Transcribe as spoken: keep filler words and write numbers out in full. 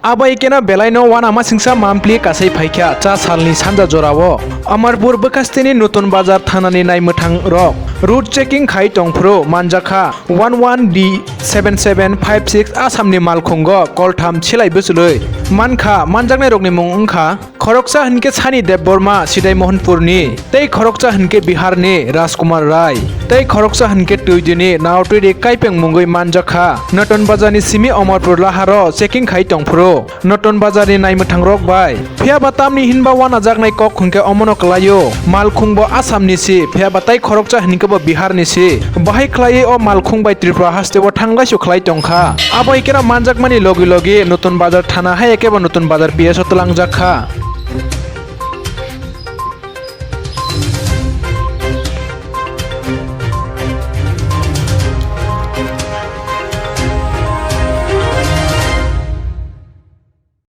Abo ikeno belaino uanamasingcha mampli kasai phaikha cha salni sanja jorao. Amarpur bwkhasteni Nutun Bazar thanani naimwthang rok road checking khai tongphuru manjakha one one D seven seven five six Assamni malkhungo koltham silai bwchwlwi mankha. Manjaknairokni mung wngkha khoroksa hinkhe Sani Debbarma, Sidai Mohanpurni, tei khoroksa hinkhe Biharni Rajkumar Rai, tei khoroksa hinkhe Twidini Naotwidi Kaipeng mungwi manjakha. Nutun Bazarni simi Amarpur laharo checking khai tongphuru Nutun Bazarni naimwthangrok bai. Phiyaba tamni hinba uanajaknai kok hinkhe omono kwlaio, malkhungbo Assamni si, phiyaba tai khoroksa hinkhe bo Biharni si. Bahai khwlaiwi o malkhung bai Tripura hasteo thanglaisu khlai tongkha. Abo ikeno manjakmani logi logi Nutun Bazar thana hai khe bo Nutun Bazar P S o twlangjakha.